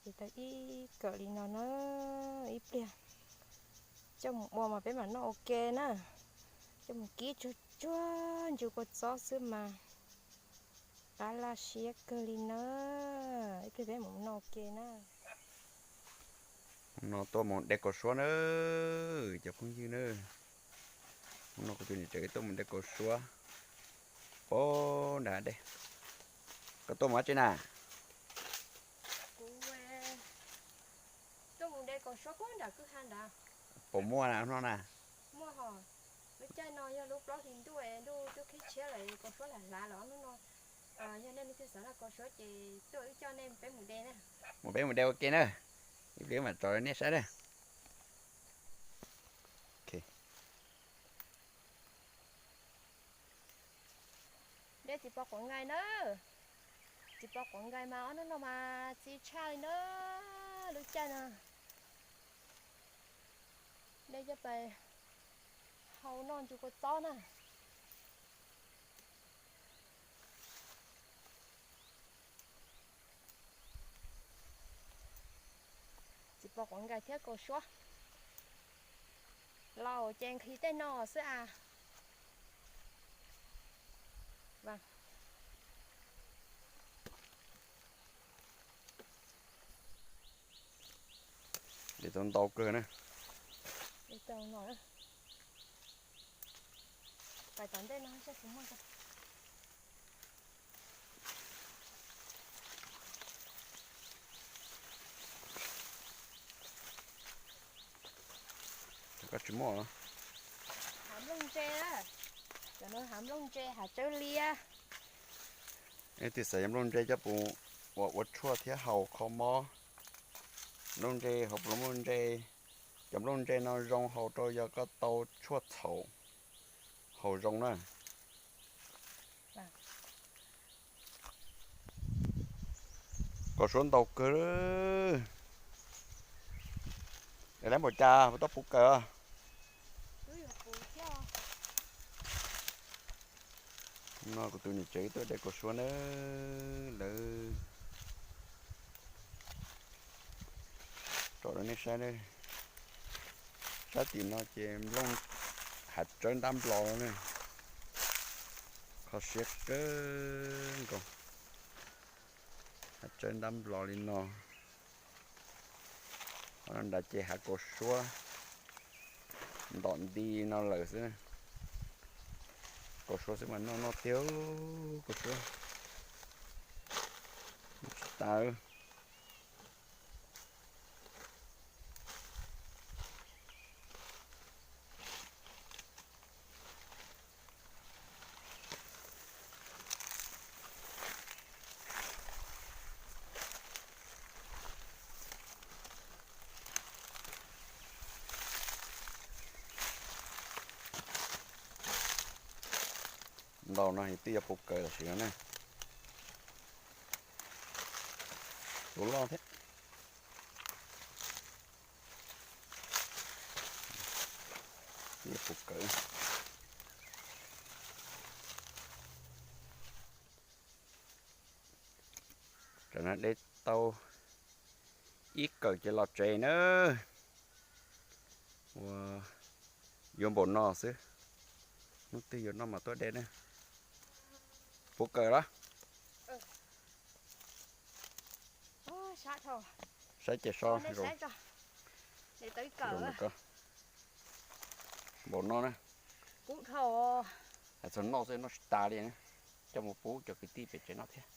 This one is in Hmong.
Ces tau ib kawm li no na, ib pliag coj mus ua mas peb mam noj ua ke na. Coj mus kib tsuag tsuag ntsu kua txob xwb mas qab laj siab kawg li na. Ib pliag peb mam noj ua ke na. No tuaj mus de kaus suab na, cov phooj ywg na. No kuv tus niam tsev tuaj mus de kaus suab puag nram dej. Koj tuaj mus dab tsi na? Kuv tuaj mus de kaus suab puag nram kwj ha nrad. Puas muaj na no na? Muaj hos. Lub caij no yog lub plaub hlis ntuj es ntuj twb qhib tshiab lawm, kaus suab lam hlav lawm ob hnub no. Yog nej leej twg xav noj kaus suab ces tuaj wb coj nej peb mus de na. Mus peb mus de ua ke na. Ib pliag mam tso nej saib na. De txiv pos quav nqaij na. Txiv pos quav nqaij mas ob hnub no mas txi tshaj li na, lub caij no. De coj pais hau noj ntsu kua txob na. Txiv pos quav nqaij thiab kaus suab. Laus ces nqhis tej no xwb as. De tau ntau kawg na. Pais tom ntej no saib puas muaj. Koj tsis muaj. Hav nplooj ntse, cov no hav nplooj ntse, hav tsawb liab. Leej twg xav yuav nplooj ntse coj mus ua ua tshuaj thiab haus kho mob. Nplooj ntse, haus nplooj ntse, cov nplooj ntse no zoo haus rau yog koj tau tshuaj txhaum haus zoo na. Kaus suab ntau kawg. Es lawv npaum cas puas tau puv kawm? No kuv tus niam tsev tuaj de kaus suab na, lawv tso rau nej saib. Sab tim no ces nplooj hav tsawb ntab nplos no na, kho siab kawg nkaus. Hav tsawb ntab nplos li no. Qhov no nrad ces hav kaus suab ntom nti no lawm xwb. Kaus suab xwb mas noj noj tiag, kaus suab tsis tas. Ntau no twb yuav puv kawm tam sim no ne. Tus loj thiab. Twb yuav puv kawm. Tam no de tau ib kawm ces los tsev na. Ua yuav npaum no xwb, hnub twg yuav noj mas tuaj de na. Puv kawm los? Saib ces so zoo. Npaum no na. Hais txog noj xwb noj tsis tas li na. Coj mus pub cov kwv tij pem tsev noj thiab.